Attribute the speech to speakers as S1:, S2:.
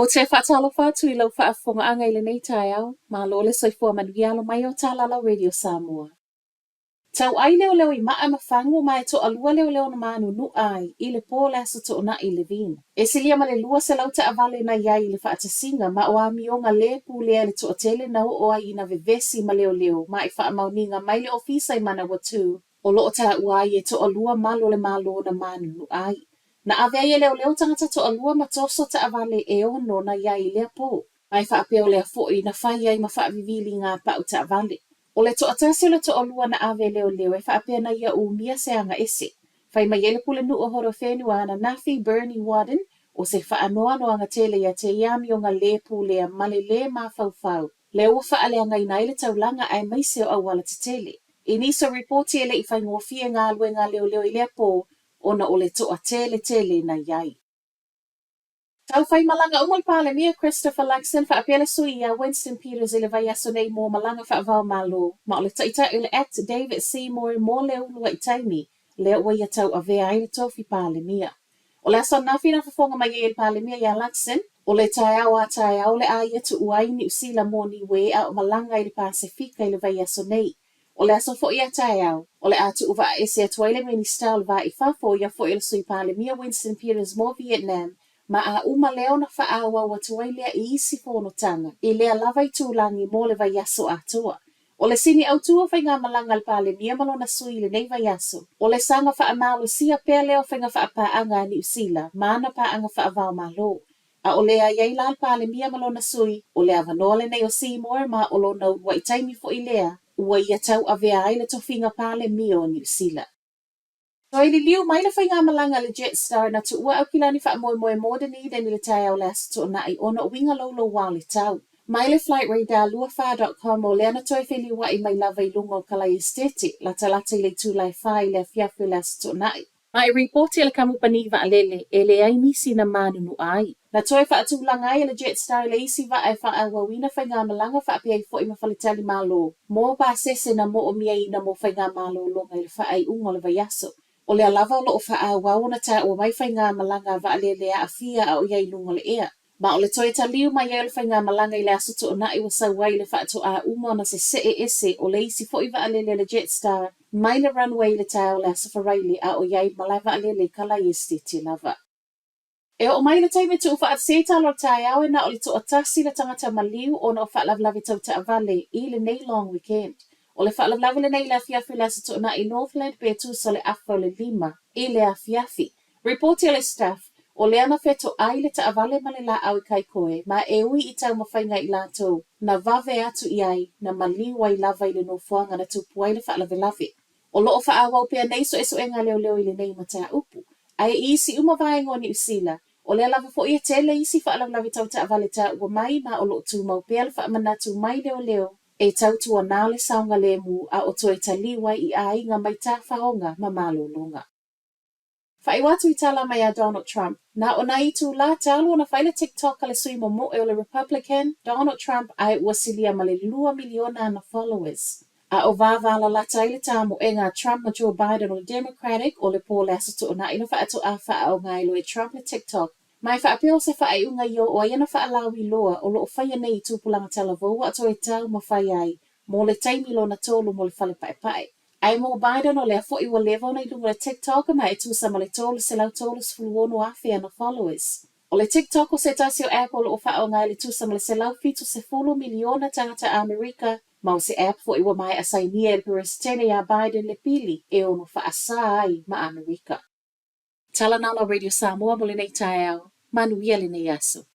S1: Ou te faatalofa atu i lau faafofogaaga i lenei taeao, malo le soifua manuia alo mai o Talalau Radio Samoa. Tauai leoleo i maa ma fagu ma e toalua leoleo na manunu'a ai i le po o le Aso Toonai i Levin. E silia ma le 200 taavale na i ai i le faatasiga ma o amioga lē pulea e le toatele na oo ai ina vevesi ma leoleo ma i faamaoniga mai le ofisa i Manawatū o lo o taua ai e toalua malu o le Malo na manunu'a ai. Na ave ai e leoleo tagata toalua ma toso taavale e ono na i ai i lea po. Ma e faapea o lea foi na fai ai ma faavivili ngā pau taavale. O le toatasi o le toalua na ave e leoleo e faapea na ia umia se aga ese. Fai mai ai le Pulenuu o Horowhenua ananafi Bernie Warden o se faanoanoaga tele ia te ia amioga lē pulea ma le lē mafaufau lea ua faaleagaina ai le taulaga aemaise o auala tetele. I nisi o ripoti e le i faigofie galuega a leoleo i lea pō ona o le toatele tele na i ai. Tau fai malaga uma le Palemia Christopher Luxon faapea le sui ia Winston Peters i le vaiaso nei mo malaga faava-o-Malo, ma o le taitai o le act David Seymour mo le uluai taimi lea ua ia tauavea ai le tofi Palemia. O le aso ananafi na fofoga mai ai e le Palemia ia Luxon, o le taeao a taeao o le a ia tuua ai Niu Sila mo Niue a o malaga i le Pasefika i le vaiaso nei. O le aso foi a taeao, o le a tuu vaaese atu ai le Minisita o le Va i Fafo, ia foi o le Sui Palemia Winston Peters mo Vietnam, ma a uma lea ona faaauau atu ai lea i isi fonotaga i lea lava itulagi mo le vaiaso atoa. O le sini autu o faigamalaga a le Palemia ma lona sui i lenei vaiaso, o le saga faamalosia pea lea o faiga faapaaga a Niu Sila ma ana paaga faava-o-Malo. A o lea i ai la le Palemia ma lona sui, o le avanoa lenei o Seymour ma o lona uluai taimi foi lea ua ia tauavea ai le tofiga Palemia o Niu Sila. Toe liliu mai le faigamalaga a le Jetstar na tuua Aukilani faamoemoe mo Dunedin i le taeao o le Aso Toonai ona o uiga louloua o le tau. Mai le Flightradar 24 dot com o lea na toe feliuai mai lava i luga o Kalai Esetete, latalata i le itula e fa i le afiafi o le Aso Toonai. Ma e ripoti e le kamupani vaalele, e leai nisi na manunu'a ai. Na toe faatulaga ai e le Jetstar i le isi vaa e faaauauina faigamalaga faapea ai foi ma faletalimalo mo pasese na moomiaina mo faigamalologa i le faaiuga o le vaiaso. O lea lava o lo o faaauau ona taua mai faigamalaga a vaalele e aafia a o i ai i luga o le ea. Ma o le toe taliu mai ai o le faigamalaga i le Aso Toonai ua sau ai le faatoā uma ona sese'e ese o le isi foi vaalele a le Jetstar mai le runway i le taeao o le Aso Faraile a o i ai i le malae vaalele i Kalai Esetete lava. E oo mai le taimi e tuufaatasi ai tala o le taeao e na o le toatasi le tagata maliu ona o faalavelave tau taavale i lenei long weekend. O le faalavelave lenei i le afiafi o le Aso Toonai i Northland pe tusa o le afa o le 5 i le afiafi. Ripoti a le Stuff, o lea na fetoai le taavale ma le laau i Kaikoe, ma e ui i taumafaiga i latou na vave atu i ai, na maliu ai lava i le nofoaga na tupu ai le faalavelave. O lo o faaauau pea nei suesuega a leoleo i lenei mataupu. Ae i isi uma vaega o Niu Sila, o lea lava foi e tele isi faalavelave tau taavale taua mai ma o lo o tumau pea le faamanatu mai leoleo e tautuanā le saogalemu a o toe taliu ai i aiga mai tafaoga ma malologa. Faaiu atu i tala mai a Donald Trump, na o nā itulā talu ona fai le TikTok a le sui momoe o le Republican, Donald Trump ae ua silia ma le 2 miliona ana followers. A o vāvālalata ai le tāmoega a Trump ma Joe Biden o le Democratic o le pō le Aso Toonai na faatoā faaoga ai loa e Trump le TikTok ma e faapea o se faaiuga i oo ai ana faalauiloa o lo o faia nei i tupulaga talavou a toe taumafai ai mo le taimi lona tolu mo le fale paepae. Ae mo Biden o lea foi ua leva ona i luga o le TikTok ma e tusa ma le 336 afe ana followers. O le TikTok o se tasi o app o lo o faaaoga e le tusa ma le 170 miliona tagata Amerika ma o se app foi ua maea sainia e le Peresetene ia Biden le pili e ono faasā ai ma Amerika. Tala Nalo Radio Samoa mo lenei taeao. Manuia lenei aso.